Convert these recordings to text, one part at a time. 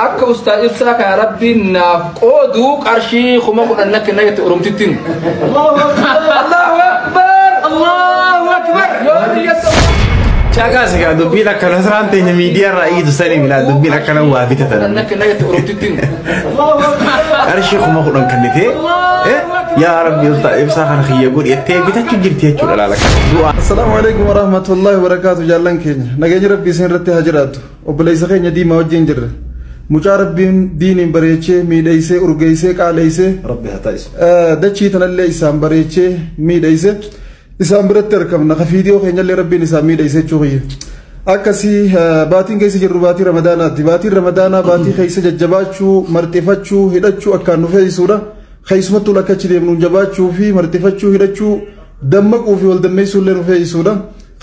Akka Ustaaz Ibsaa kana Rabbiin naaf qoodu qarshii 10,000 na kenna jette Oromtittiin. Allahu Akbar! Allahu Akbar! Yoo biyya Caqas egaa dubbiin akka Nasraan teenya miidiyaa irraa iyyitu sanii milaa dubbiin akkana waa bitatan. Na kenna jette Oromtittiin. Qarshii 10,000 kennitee yaa Rabbi Ustaaz Ibsaa kana kiyya godhi jettee bitachuu jirti jechuudha laala kana. Du'aa. Assalaamu alaikum warahmatullahi wabarakatuh jaallan keenya nageenyi rabbii isin irratti haa jiraatu obboleessa keenya diimaa wajjin jirra mucaa rabbiin diiniin bareechee miidheysee urgeessee qaaleessee Rabbi haa taasisu. Dachii tanallee isaan bareechee miidheysee isaan biratti argamna ka fiidiyoo keenyallee rabbiin isaan miidheysee jechuu kiyya. Akkasii baatiin keessa jirru baatii ramadaanaati. Baatiin ramadaanaa baatii keessa jajjabaachuu, marxifachuu, hidhachuu akkaan nu feesisuudha. Keessumattuu lakka achi deemnuun jabaachuu fi marxifachuu, hidhachuu, dammaquu fi wal dammeessuu illee nu feesisuudha.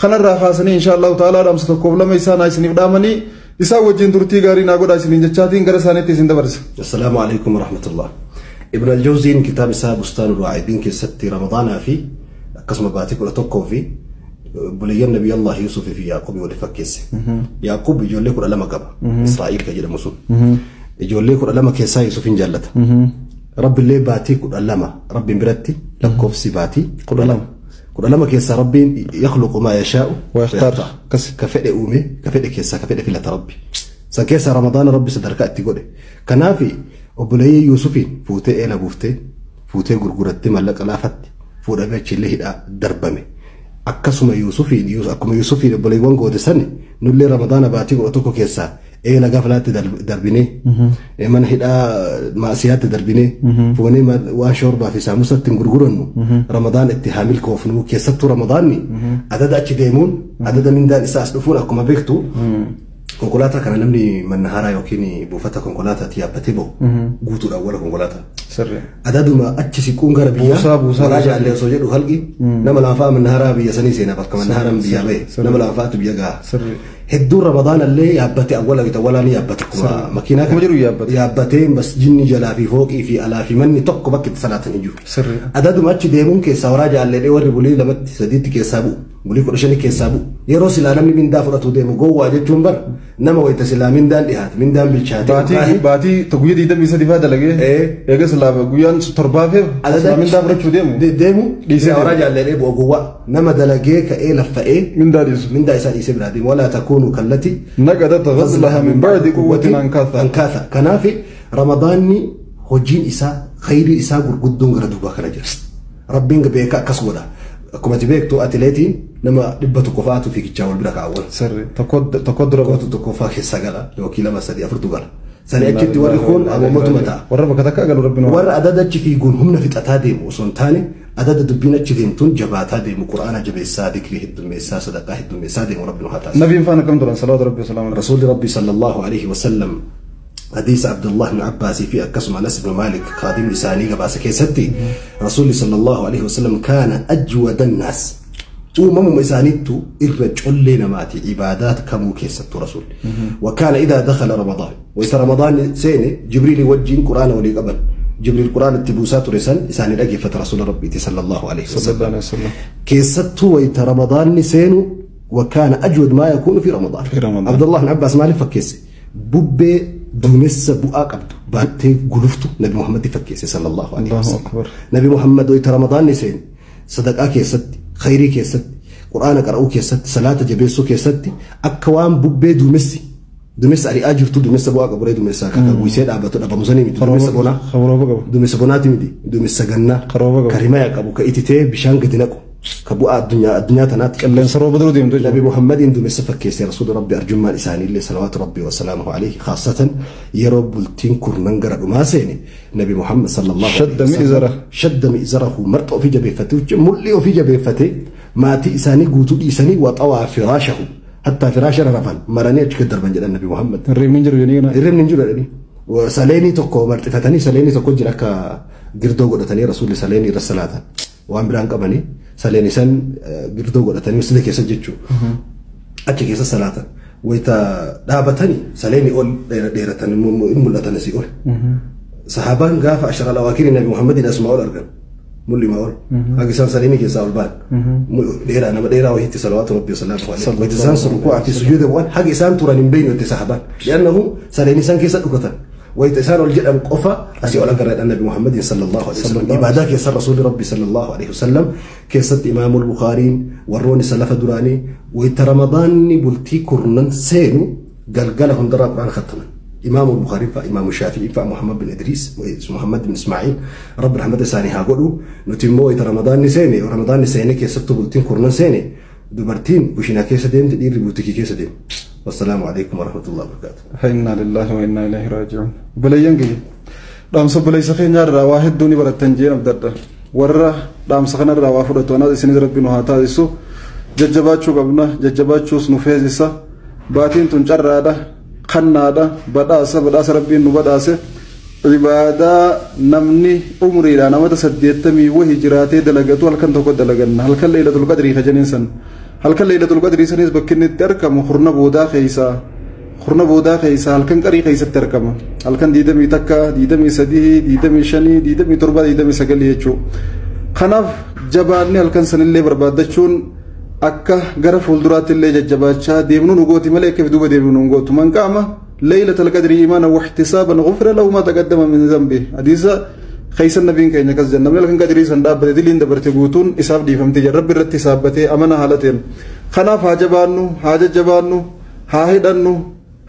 Kanarraa kaasanii insha Allahu ta'ala dhaamsa tokkoof lama isaan isiniif dhaamanii isaan wajjin turtii gaarii naa godhaa isiniin jechaatiin gara isaaniitti isin dabarsa. Assalaamu alaikum warahmatullah. Ibn al-Jawziin kitaaba isaa Bustaanul Waa'idiin keessatti Ramadaanaa fi akkasuma baatii 11 fi obboleeyyan Nabii Allah Yusuf fi Yaaqub wal fakkeesse. Yaaqub ijoollee 12 qaba. Israa'il kan jedhamu sun. Ijoollee 12 keessaa Yusufin jaallata. Rabbillee baatii 12 Rabbiin biratti lakkoofsi baatii 12. 12 keessaa Rabbiin yakhluqu maa yashaa'u wa yakhtaar. Akkas. Ka fedhe uume, ka fedhe keessaa ka fedhe filata Rabbi. San keessaa Ramadaana Rabbi sadarkaa itti godhe. Kanaaf obboleeyyan Yuusufiin fuutee eela buuftee, fuutee gurgurattee maallaqa laafatti fuudhamee achillee hidhaa darbame. Akkasuma Yuusufiin, akkuma Yuusufiin obboleewwan goote sani nullee Ramadaana baatii 11 keessaa eela gaflaatti darbinee, mana hidhaa maasiyaatti darbinee, fuunee waan shoorbaa fi saamusatti hin gurgurannu, Ramadaan itti haa milkoofnu. Keessattuu Ramadaanni adada achi deemuun, adada mindaan isaa as dhufuun akkuma beektu konkolaataa kana namni mannaharaa yookiin buufata konkolaataatti yaabbatee bahu guutuudhaan wala konkolaataa. Sirri. Adaduma achi siquun gara biyyaa Buusaa, buusaa, waraa buusaa. Jaallee osoo jedhu halqi nama lama mannaharaa biyya sanii seenaa bakka mannaharaan biyyaa bahe nama lama fa'aatu biyya gaha. Sirri. Hedduun Ramadaan illee yaabbate awwala bita awwalaa ni yaabbate akkuma makiinaa Akkuma jiru yaabbate. Yaabbatee masjidni jalaa fi fooqii fi alaa fi manni tokko bakki itti salaatan hin jiru. Sirri. Adaduma achi deemuun keessaa waraa jaallee warri bulii lamatti sadiitti keessaa bu'u. Bulii 15 keessaa bu'u. Yeroo silaa namni mindaa fudhatu deemu gowwaa jechuun bara nama wayita silaa mindaan dhiyaate mindaan bilchaate. Baatii baatii guyyaa 23 fa'aa dalagee eegas lafa guyyaan torbaafeef silaa mindaa fudhachuu deemu. Deemu Dhiisee waraa deemu. Jaallee bu'u gowwaa nama dalagee ka'ee laffa'ee Mindaa dhiisu. Mindaa isaa dhiisee biraa deemu. Walaa takuunu kallati naqadat ghazlaha min ba'di quwwatin ankaatha. Ankaatha. Kanaaf Ramadaanni hojiin isaa khayrii isaa gurguddoon gara duubaa kana jira. Rabbiin beeka akkas godha. Akkuma ati beektu atileetiin nama 100 fa'aatu fiigichaa wal bira kaa'awwan. Sirri. Tokko tokko dura Tokkotu tokkoffaa keessa gala yookiin lama sadii afurtu gala. Sani achitti warri kun amoommatuma ta'a. Warra bakka takka galu Rabbiin Warra adada achi fiiguun humna fixataa deemu osoo hin taane adada dubbiin achi deemtuun jabaataa deemu quraana jabeessaa dikrii heddummeessaa sadaqaa heddummeessaa deemu Rabbiin haa taasisu. Nabiin faana akkam turan salawaatu Rabbi wasalaamu alayhi. رسول ربي صلى الله عليه وسلم حديث عبد الله بن عباس في أكسم أنس بن مالك خادم إساني قباس كيستي رسول صلى الله عليه وسلم كان أجود الناس أمم إسانيتو إرجل نماتي عبادات كمو كيست رسول وكان إذا دخل رمضان وإذا رمضان سيني جبريل وجين قرآن ولي قبل جبريل قرآن التبوسات رسل إساني لقفة رسول ربي صلى الله عليه صلى الله وسلم عليه وسلم. كيستو وإذا رمضان سينو وكان أجود ما يكون في رمضان. في رمضان. عبد الله بن عباس مالك فكيسي بوبي دومس بؤا قبض باتي غلفتو نبي محمد فكيسي صلى الله عليه الله وسلم. أكبر. نبي محمد ويت رمضان نسين صدقاء كيست خيري كيست قرآن قرأو كيست صلاة جبيسو كيست أكوان بوبي دومسي دومس أري أجرتو دومس بؤا قبري دومس كاكا ويسيد أبتو أبا مسني ميت دومس بونا Kabarooba qabu. دومس بوناتي ميدي دومس غنا Karooba qabu. كريمة يا كإتيتي بشان قدنكو كبؤا الدنيا الدنيا تنات Qilleensa rooba dura deemtu jechuudha. نبي محمد اندو مسفك رسول ربي أرجمان إساني اللي صلوات ربي وسلامه عليه خاصة يرب بلتين كرنان قرأ ما سيني نبي محمد صلى الله عليه شد وسلم مئزره. شد مئزره مرتو في جبيفته ملي في جبيفته ما تي إساني قوتو إساني وطوى فراشه حتى فراشه رفل مراني أتكدر من جل النبي محمد Hirribni hin jiru jedhanii kana. Hirribni hin jiru jedhanii. Saleenii tokko marxifatanii saleenii tokko jira akka girdoo godhatanii rasuulli saleenii irra salaatan. Waan biraan qabanii saleenii san girdoo godhatanii masjida keessa jechuudha. Achi keessa salaatan. Wayita dhaabatanii saleenii ol dheeratan hin mul'atan asii ol. Sahaabaan gaafa ashara lawaakirii Nabi Muhammadin asumaa ol argan. Mulli ma ol. Haga isaan saleeni keessaa ol ba'an. Dheeraa nama dheeraa wayiitti salawaatu rabbi wasalaamu alayhi. Wayita isaan rukuu'aa fi sujuuda bu'an haga isaan turan hin beeynu itti sahabaan. Li'annahu saleeni isaan keessa dhukatan. Wayita isaan ol jedhan qofa asii ol agarra Nabi Muhammadin sallallahu alaihi wasallam. Ibaadaa keessa Rasuulli Rabbi sallallahu alaihi wasallam keessatti Imaamul Bukhaariin warroonni salafa duraanii wayita Ramadaanni bultii kurnan seenu galgala hundarraa Qur'aana khattaman. إمام البخاري فإمام الشافعي فمحمد بن إدريس محمد بن إسماعيل رب رحمة ساني هاقولو نتيمو إذا رمضان نسيني ورمضان نسيني كيستو بلتين كورنا سيني دبرتين وشنا كيسة ديم تدير بوتيكي كيسة ديم. والسلام عليكم ورحمة الله وبركاته. إنا لله وإنا إليه راجعون. بلينجي دام صب ليس خينيا واحد دوني برتنجين أبدأ ورا دام سخنا روافد وانا سنين ربي نهاتا يسو ججباتشو قبنا ججباتشو سنفيزيسا باتين تنجر هذا خنادا بداسة بداسة ربي إنه بداسة عبادة نمني عمري لا نمت سديتمي وهي جراتي دلقتو هل كنت قد دلقنا هل كان ليلة القدر خجنين سن هل كان ليلة القدر سنيس بكني تركم خرنا بودا خيسا خرنا بودا خيسا هل كان قري خيسا تركم هل كان ديدمي تكا ديدمي سديه ديدمي شني ديدمي تربة ديدمي سقلي هيتشو خناف جباني هل كان سن اللي بربادتشون akka gara fuulduraatti illee jajjabaachaa deemnu nu gooti malee akka duuba deemnu nu gootu. Man qaama laylatal qadri iimaanan wahtisaaban ghufira lahu maa taqaddama min dhanbi. Hadiisa keessa nabiin keenya akkas jenna. Namni halkan qadrii san dhaabbate diliin dabarte guutuun isaaf dhiifamtee jira. Rabbi irratti saabbatee amana haala ta'een. Kanaaf haa jabaannu, haa jajjabaannu, haa hidhannu,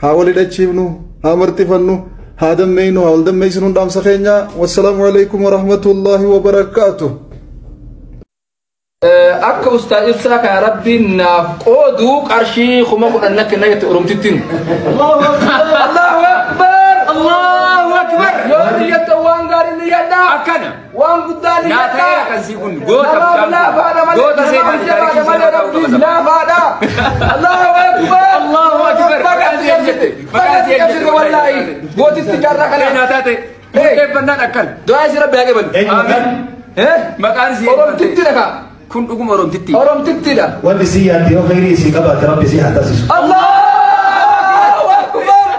haa wal hidhachiifnu, haa martifannu, haa dammeeynu, haa wal dammeeysinu dhaamsa keenya. Wassalaamu alaikum warahmatullaahi wabarakaatuh. Akka ustaaz ibsaa kana rabbiin naaf qoodu qarshii 10,000 na kenna jette Oromtittiin. Allahu Akbar! Allahu Akbar! Yoo niyyattan waan gaarii niyyadha. Akkana. Waan guddaa niyyadha. Naa ta'eera kan sii kun goota laafaadha malee. Goota seenaa jabaadha malee rabbiin laafaadha. Allahu Akbar! Allahu Akbar! Maqaan si qabsite. Maqaan si qabsite wallaahi. Gootitti jaarraa kana. Naa taate. Murteeffannaan akkana. Du'aa si rabbi haa qaban. Amiin. Maqaan si Oromtitti dhaqa. Kun dhuguma Oromtitti. Oromtittidha. Wanti si yaadde yoo khayrii isii qabaate rabbi si haa taasisu. Allahu Akbar!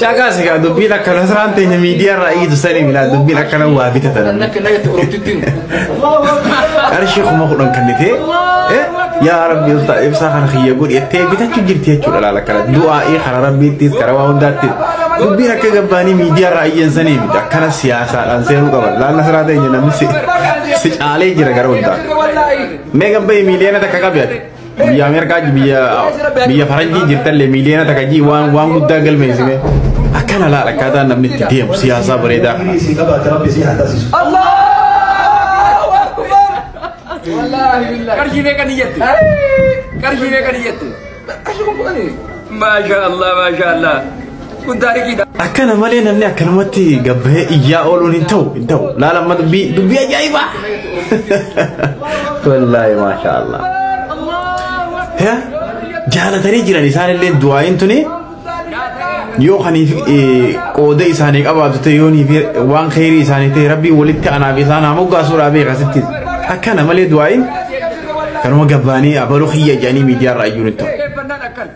Caqas egaa dubbiin akkana siraan teenya miidiyaa irraa iitu sanii milaa dubbiin akkana waa bitatan. Na kenna jette Oromtittiin. Qarshii 10,000 kennitee yaa rabbi ibsaa kana kiyya godhi jettee bitachuu jirti jechuudha laala kana du'aa'ii kana rabbiittis karaa waa hundaatti dubbiin akka gabbaanii miidiyaa irraa iyyan sanii miti akkana siyaasaadhaan seenuu qaban laalla siraa teenya namni si caalee jira gara hundaa. Mee gabbaa'ee miiliyoona takka qabi ati. Biyya Ameerikaa biyya Faranjii jirtallee miiliyoona takka jii waan guddaa galmeessine akkana laala akkaataan namni itti deemu siyaasaa bareedaa kana. Isii qabaate rabbi si haa taasisu. Allahu Akbar! Wallaahi billahi. Qarshii meeqa niyyatti? Qarshii meeqa niyyatti? Qarshii 10,000. Maasha Allah maasha Allah. Kun taarikiidha. Akkana malee namni akkanumatti gabbahee iyyaa ooluun hin ta'u hin ta'u. Laala amma dubbii ajaa'ibaa. Wallaahi maasha Allah. Jaalatanii jiran isaanillee du'aa'iin tuni yoo kaniif qooda isaanii qabaatu ta'e yoo waan khayrii isaanii ta'e rabbiin walitti anaaf isaan haa moggaasuudhaa beeka sitti. Akkana malee du'aa'iin kanuma gabbaanii abaluu kiyya jedhanii miidiyaa irraa iyyuun hin ta'u. Murteeffannaan akkana.